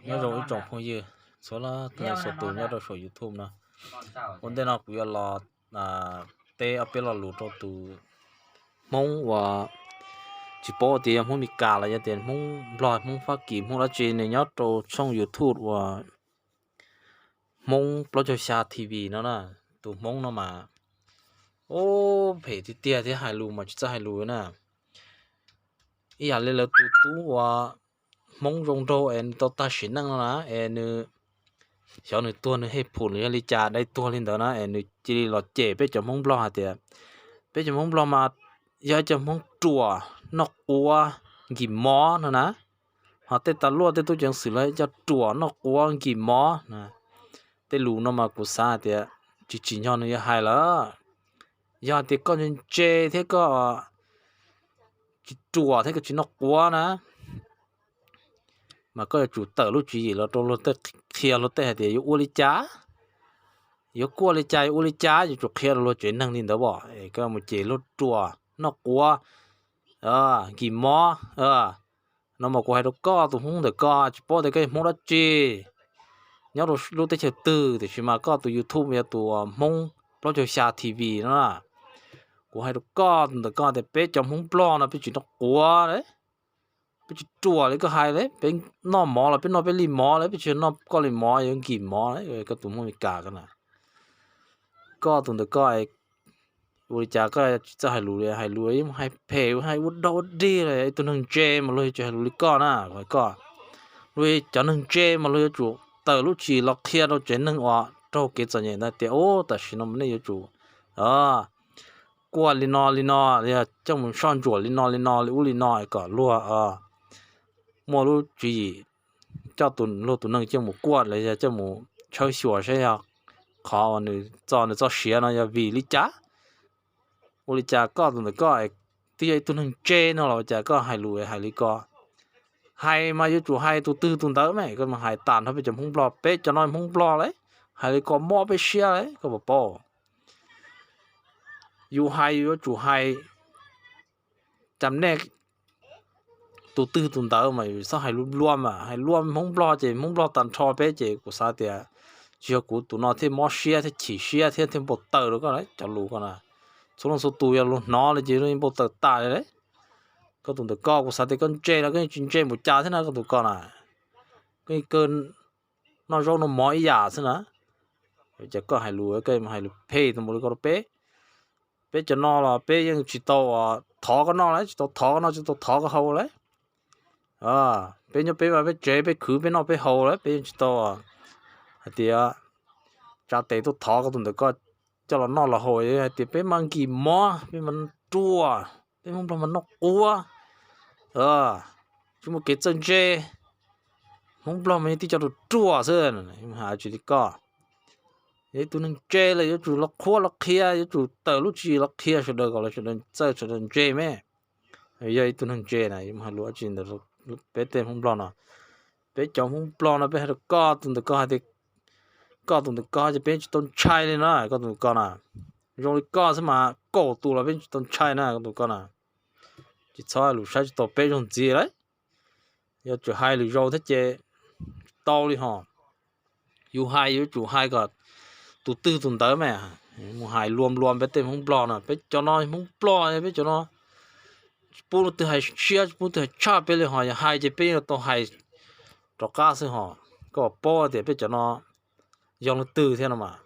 Nyob zoo ib tsoom phooj ywg txhua leej txhua tus nyob rau saum YouTube no. Ua ntej no kuv yuav los teb ob peb lo lus rau tus Hmoob uas tsis paub tias yog Hmoob Mes Kas los yog tias Hmoob Nplog, Hmoob Fab Kis, Hmoob dab tsi, nws nyob rau tshooj YouTube uas Hmoob plaub caug xya T V no na. Tus Hmoob no mas, ub, phem tiag tiag thiab hais lus mas tsis txawj hais lus na. Ib yam li lawv tus tub uas Hmoob zoo nraug es nws tau tag sim neej no na, es nws, xyov nws tuag nws hej phum los yog li cas dai tuag li ntawd na, es nws cia li los cem peb cov Hmoob Nplog hais tias peb cov Hmoob Nplog mas yog cov Hmoob ruam, noj quav, nkim mov no na. Ho tej tas luaj tej tub ceev xwm los cov ruam, noj quav, nkim mov na. Tej lus no mas kuv xav hais tias tsis tsim nyog nws yuav hais lawm. Yog hais tias koj ntse ntse thiab koj tsis ruam thiab koj tsis noj quav na, mas koj yuav tsum tawm lub tswv yim los rau luag tej, qhia luag tej hais tias yuav ua li cas, yuav kuaj li cas, yuav ua li cas, yuav tsum qhia rau luag tsev neeg li ntawd as. Es koj mus cem luag ruam, noj quav, nkim mov no mas kuv hais rau koj tus Hmoob ntawm koj, tsis paub tias koj yog Hmoob dab tsi, nyob rau lub teb chaws twg, tiam sis mas koj tus YouTube yog tus Hmoob plaub caug xya T V no na. Kuv hais rau koj tus ntawm koj tias peb cov Hmoob Nplog no peb tsis noj quav, peb tsis ruam li koj hais li. Peb noj mov los peb noj peb li mov li, peb tsis noj koj li mov yuav nkim mov. Koj tus Hmoob Mes Kas ko na, koj tus ntawm koj, ua li cas koj tsis txawj hais lus li, hais lus yeej hais phem, hais ua dog ua dig li. Ib tug neeg ntse mas luag yuav tsum hais lus li koj na, hais koj, luag cov neeg ntse mas luag yuav tsum tawm lub tswv yim los qhia rau tsev neeg uas raug kev txom nyem ntawd tias, ub, tam sim no nej yuav tsum kuaj li no li no, yog coj mus soj ntsuam li no li no li ub li no kom luag muaj lub tswv yim coj tus, luag tus neeg coj mus kuaj los yog coj mus tshawb xyuas saib yog qhov uas nws txo, nws txoj sia no yog vim li cas. Ua li cas koj tus ntawm koj twb yog ib tug neeg ntse no los ua cas koj hais lus hais li ko? Hais mas yuav tsum hais tus twg tus ntawd mas, koj mus hais tas nrho peb cov Hmoob Nplog, peb cov no Hmoob Nplog li, hais li ko mob peb siab li koj puas paub? Yus hais yus yuav tsum hais cas nej tus twg tus ntawd mas yus txhob hais lus luam mas, hais luam Hmoob Nplog ces Hmoob Nplog tag nrho peb ces kuv xav tias tsis yog kuv tus no thiaj mob siab thiab chim siab thiab thiaj npau taws rau koj cov lus ko na. Txhua leej txhua tus yog luag hnov li ces luag yeej npau taws tas li. Koj tus ntawm koj kuv xav tias koj ntse los koj yeej tsis ntse npaum cas thiab na koj tus ko na. Koj yeej kawg noj zaub noj mov ib yam xwb na. Ces koj hais lus koj hais lus phem tus npaum li ko rau peb. Peb cov no los peb yeej tsis tau thov koj noj li, tsis tau thov koj noj, tsis tau thov koj haus li. Peb nyob peb vaj peb tsev peb khwv peb noj peb haus li, peb yeej tsis tau hais tias tsa tes tuaj thov koj tus ntawm koj coj los noj los haus. Hais tias peb mas nkim mov, peb mas ruam, peb Hmoob Nplog mas noj quav, tsis muaj kev txawj ntse, Hmoob Nplog mas yog tib co ruam ruam xwb, hais tsis li koj. Yog ib tug neeg ntse los yuav tsum los qhuab los qhia, yuav tsum tawm lub tswv yim los qhia sawv daws kom sawv daws txawj sawv daws ntse me. Yog ib tug neeg ntse na, hais lus dab tsi ntawd, peb tej Hmoob Nplog no, peb cov Hmoob Nplog no peb hais rau koj tus ntawm koj hais tias, koj tus ntawm koj ces peb tsis tau ntshai li na, koj tus ntawm koj na. Zoo li koj xwb mas kaum tus los peb tsis tau ntshai na koj tus ko na. Ces txhob hais lus saib tsis taus peb zaug ntxiv lawm. Yog tseem hais lus zoo thiab ces tsis tau li ho. Yus hais yuav tsum hais kom tus twg tus ntawd mas, mus hais luam luam peb tej Hmoob Nplog no, peb cov no Hmoob Nplog peb cov no tsis pub leej twg hais siab tsis pub leej twg hais tshaj peb li ho, yog hais ces peb yuav tau hais rov qab xwb ho. Koj paub tias peb cov no yog leej twg thiab no mas.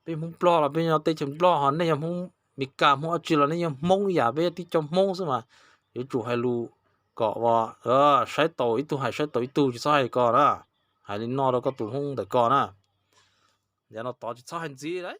Peb Hmoob Nplog los peb nyob teb chaws Nplog ho, nej yog Hmoob Mes Kas Hmoob dab tsi los nej yog Hmoob ib yam, peb yog tib co Hmoob xwb mas. Yuav tsum hais lus kom ua, saib taus ib tug hais saib taus ib tug, tsis txhob hais ko na. Hais li no rau koj tus Hmoob ntawm ko na. Yav no tod tsis txhob hais ntxiv lawm.